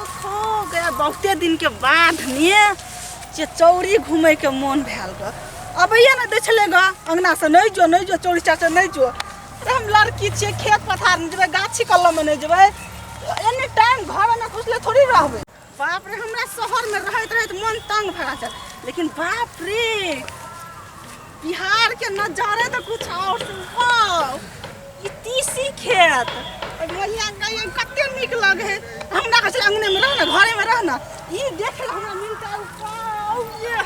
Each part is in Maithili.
खो गया बहुते दिन के बाद ने जे चौरी घूमे के मन भेल ग। अबैया ने दै छलै ग अंगना से, नहीं जो नहीं जो चौरी चाचा नहीं जो। अरे हम लड़की छियै, खेत पथार नहि जेबै, गाछी कलम में नहीं जेबै, एनी टाइम घर में घुसले थोड़ी रहबै। बाप रे, हमरा शहर में रहैत रहैत मन तंग भए गेल, लेकिन बाप रे बिहार के नजारे तो कुछ और। वाह, ई तीसी खेत मैया गई कते नीक लगे है। हमरा कहै छलै अंगने में रह ना, घरे में रह ना, ई देखे ला हमरा मिलता। वाह, ये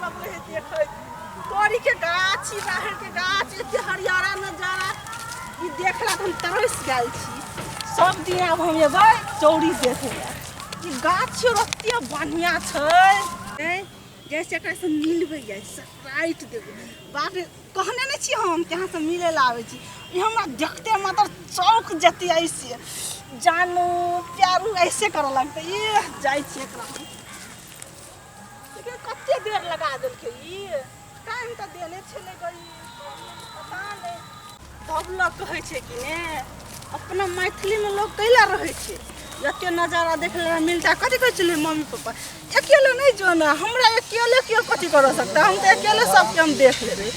लगले है देखे तोरी के गाछ, ई राहड़ के गाछ, एते हरियारा नजारा, ई देखला तऽ हम तरस गेल छी। सब दिन आब हम एबै चौरी देखे ला। ई गाछ एते बढ़िया छै, जैसे एकरा से मिलबै जाइ सरप्राइज देबै। बाप रे, कहने नहि छी हम कि अहाँसँ मिलै लए आबै छी, ई हमरा देखते मात्र चौक जेतै, ऐसे जानू प्यारू ऐसे करऽ लगतै। ई जाइ छी एकरा हम, लेकिन कते देर लगा देलकै, ई टाइम तऽ देने छलै गई, पता नहि। तब लोग कहै छै कि ने अपना मैथिलीमे लोग कैला रहै छै, एते नजारा देखे ला मिलता। कथी कहै छलै मम्मी पापा, अकेले नहीं जो ना, हमरा अकेले क्यों कथी कर सकता, हम तो अकेले सबके हम देख लेबै।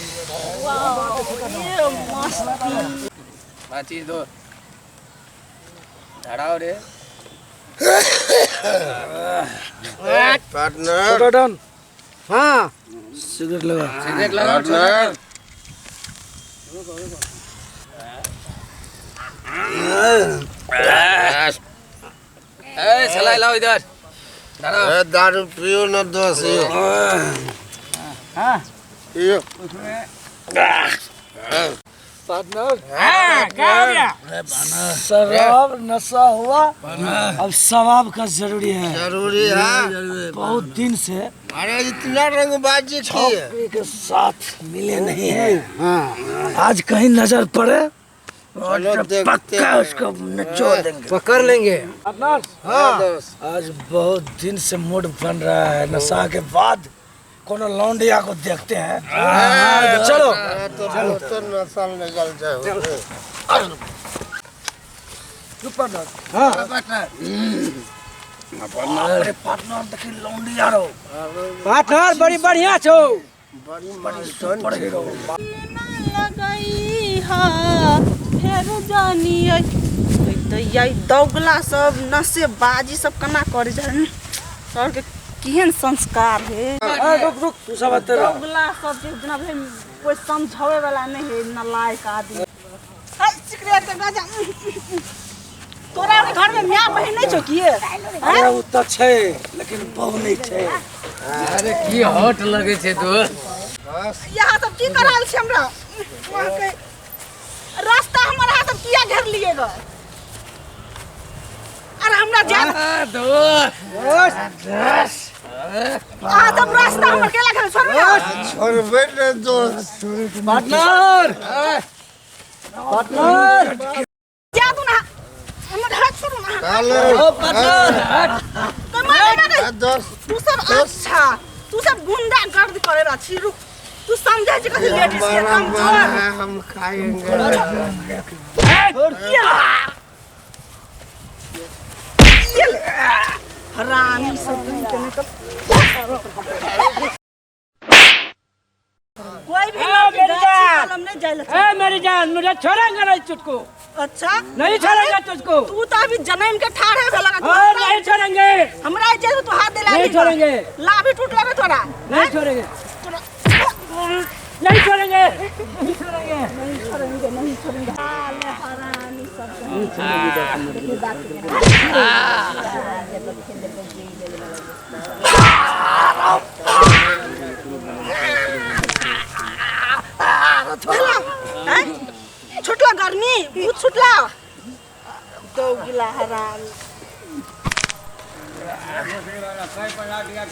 वाह, ये मस्ती। माचिस दो, धराओ रे पार्टनर। डन। हाँ, सिगरेट लगा, सिगरेट लगाओ। पार्टनर। ए सलाई लाओ इधर, धराओ। ए, दारू पियो न दोस्त, यो हाँ पियो। पार्टनर। हाँ, क्या हो गया? शराब नशा हुआ, अब शराब का जरूरी है, जरूरी है। बहुत दिन से अरे इतना रंगबाजी की है, छोकरी के साथ मिले नहीं है। आज कहीं नजर पड़े और चलो देखते पक्का हैं। उसको नचोड़ देंगे, पकड़ लेंगे। पार्टनर। हाँ दोस्त, आज बहुत दिन से मूड बन रहा है, नशा के बाद कोनो लौंडिया को देखते हैं, चलो। अरे तो बहुत नशा निकल जाए। रुक पार्टनर। हाँ अरे पार्टनर, देखी लौंडिया रो। पार्टनर बड़ी बढ़िया छौ, बड़ी बड़ी सुपर हीरो। लगई हा फेर जानियै तऽ यही दौगला सब नशे बाजी सब केना करै छै, सरके केहन संस्कार है। रुक रुक, तू सब आते रह। दौगला सब जे जेना भेल कोइ समझाबै वाला नहि है, नालायक आदमी। है सिगरेट के गाजा, तोरा घर में माय बहिन नहि छौ की? अरे ओ तऽ छै, लेकिन बहु नहि छै। अरे की हॉट लगे छै दोस्त। यहाँ सब की कर रहल छी हमरा? अहाँके रास्ता हमर अहाँ सब किया घेरलियै ग? अरे हमरा जान दोस्त, अहाँ सब रास्ता हमर केला घेर, छोड़ू ना। छोड़बे ने दोस्त। पार्टनर, पार्टनर, जा दू ना, हमर हाथ छोड़ू ना। चलो। ओ पार्टनर, कमाल ना। दोस्त, तू सब अच्छा, तू सब गुंडा गर्द करे रहा छी। रुक, तू समझे छी कथी लेडीज के हमारा मन कमजोर है, हम खाएंगे। ये ले। हरामी सब कहीं के निकल। कोई भी लड़की मेरी गाछी जान। कलम नहीं जाए। ए मेरी जान, मुझे छोड़ेंगे नहीं तुझको। अच्छा, नहीं छोड़ेंगे तुझको। तू तो अभी जनम के ठाड़े भेल। हाँ, नहीं छोड़ेंगे। हमरा जे तू हाथ दे नहीं छोड़ेंगे। लाभी टूट लगे तोरा। नहीं छोड़ेंगे, नहीं छोड़ेंगे, नहीं छोड़ेंगे। नहीं छोड़ेंगे, नहीं छोड़ेंगे। साले हरामी सब। हैं? छुटला गर्मी भूत छुटला दौगला हरामी।